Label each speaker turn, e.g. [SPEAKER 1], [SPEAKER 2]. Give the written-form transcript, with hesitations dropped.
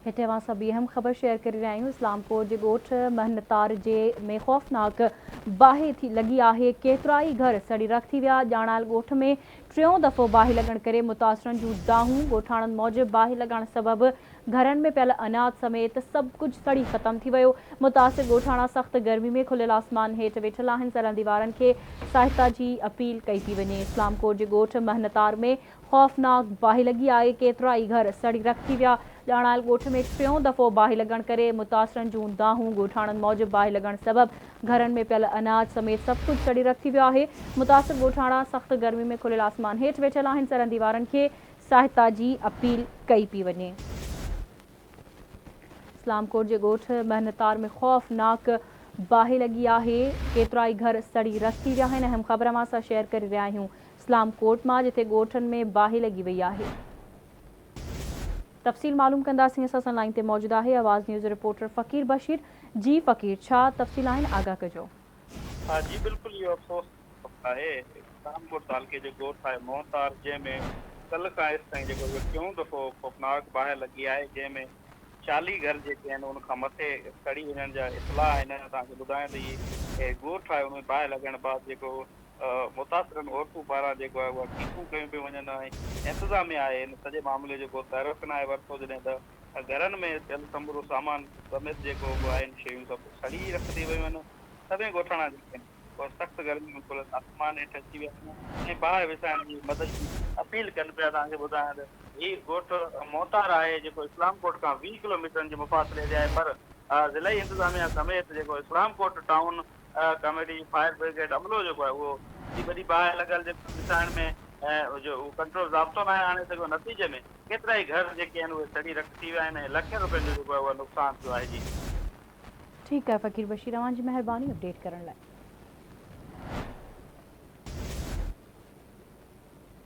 [SPEAKER 1] هتي اوهان سان ٻي اهم خبر شيئر ڪري رهيا آهيون اسلام ڪوٽ جي ڳوٺ مهنتار جي ۾ خوفناڪ باهه ٿي لڳي آهي ڪيترائي گهر سڙي رک ٿي ويا ڄاڻايل ڳوٺ ۾ ٽيون دفعو باهه لڳڻ ڪري متاثرن جون دانهون ڳوٺاڻن موجب باهه لڳڻ سبب گهرن ۾ پيل اناج سميت سڀ ڪجهه سڙي ختم ٿي ويو متاثر ڳوٺاڻا سخت گرمي ۾ کليل آسمان هيٺ ويٺل آهن سرندي وارن کي سهائتا جي اپيل ڪئي پئي وڃي اسلام ڪوٽ جي ڳوٺ مهنتار ۾ خوفناڪ باهه لڳي آهي، ڪيترائي گهر سڙي رک ٿي ويا، ڄاڻايل ڳوٺ ۾ ٽيون دفعو باهه لڳڻ ڪري متاثرن جون دانهون، ڳوٺاڻن موجب باهه لڳڻ سبب گهرن ۾ پيل اناج سميت سڀ ڪجهه سڙي رک ٿي ويو آهي، متاثر ڳوٺاڻا سخت گرمي ۾ کليل آسمان هيٺ ويٺل آهن، سرندي وارن کي سهائتا جي اپيل ڪئي پئي وڃي. اسلام ڪوٽ جي ڳوٺ مهنتار ۾ خوفناڪ باهه لڳي آهي، ڪيترائي گهر سڙي رک ٿي ويا آهن، اهم خبر اوهان سان شيئر ڪري رهيا آهيون. اسلام ڪوٽ مان جتي ڳوٺن ۾ باهه لڳي وئي آهي. تفصيل معلوم ڪنداسين اسان سان لائين تي موجود آهي آواز نيوز رپورٽر فقير بشير جي فقير ڇا تفصيل آهن آگاهه ڪجو.
[SPEAKER 2] ها جي بلڪل اهو افسوس آهي اسلام ڪوٽ تعلقي جو ڳوٺ آهي موهتار جنهن ۾ ڪلهه کان هيستائين جيڪو اهو ٽيون دفعو خوفناڪ باهه لڳي آهي جنهن ۾ 40 گهر جيڪي آهن ان کان مٿي سڙي وڃڻ جا اطلاع آهن توهان کي ٻڌايان ته هي ڳوٺ آهي ان ۾ باهه لڳڻ بعد جيڪو متاثرن عورتون پاران جيڪو آهي اها چيخون ڪيون پيون وڃن ۽ انتظاميا آهي ان سڄي معاملي جو ڪو تحرڪ ناهي ورتو جڏهن ته گهرن ۾ پيل سمورو سامان سميت جيڪو به آهن شيون سڀ سڙي رک ٿي ويون آهن سوين ڳوٺاڻا جيڪي آهن اهي سخت گرمي ۾ کليل آسمان هيٺ اچي ويا آهن ۽ باهه وسائڻ جي مدد جي اپيل ڪن پيا توهان کي ٻڌايان ته هي ڳوٺ موتار آهي جيڪو اسلام ڪوٽ کان 20 ڪلوميٽرن جي مفاصلي تي آهي پر ضلعي انتظاميا سميت جيڪو اسلام ڪوٽ ٽائون ڪميٽي جي فائر برگيڊ عملو جيڪو آهي اهو هي وڏي باهه لڳل جيڪو وسائڻ ۾ جو اهو ڪنٽرول ضابطو ناهي آڻي سگهيو نتيجي ۾ ڪيترائي گهر جيڪي آهن اهي سڙي رک ٿي ويا آهن ۽ لکين روپين جو جيڪو آهي اهو نقصان ٿيو آهي جي.
[SPEAKER 1] ٺيڪ آهي فقير بشير اوهان جي مهرباني اپڊيٽ ڪرڻ لاء.